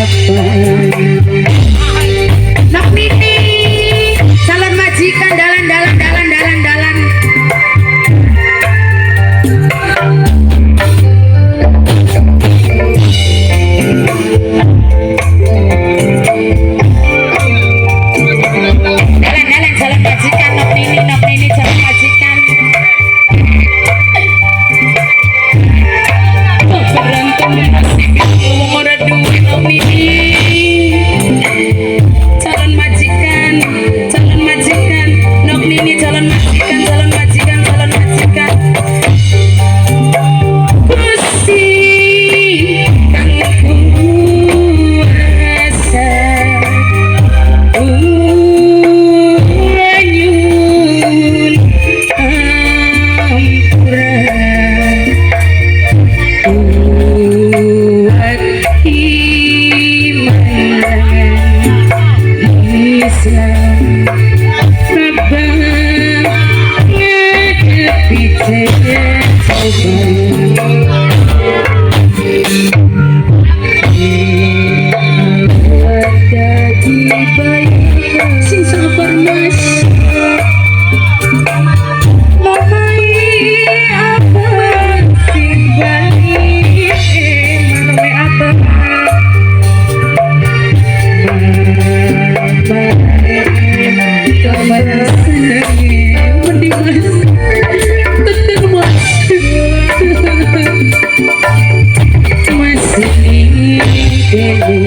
Apa? Nok Nini, calon majikan, dalan dalan dalan dalan dalan. Dalan dalan calon majikan, Nok Nini calon majikan. Berantem nasib wong ora duwe, Nok Nini. Calon majikan, calon majikan, Nok Nini calon majikan, calon majikan, calon majikan. Gusti kang kuasa, kula nyuwun ampura, kuat iman Islam, sabar ngadepi cobaan. Dadi bayi sing sabar, Mas. Mamai apa sing bali, mamai apa, mamai senenge mending, Mas. Tenang, Mas. Mas ini kene.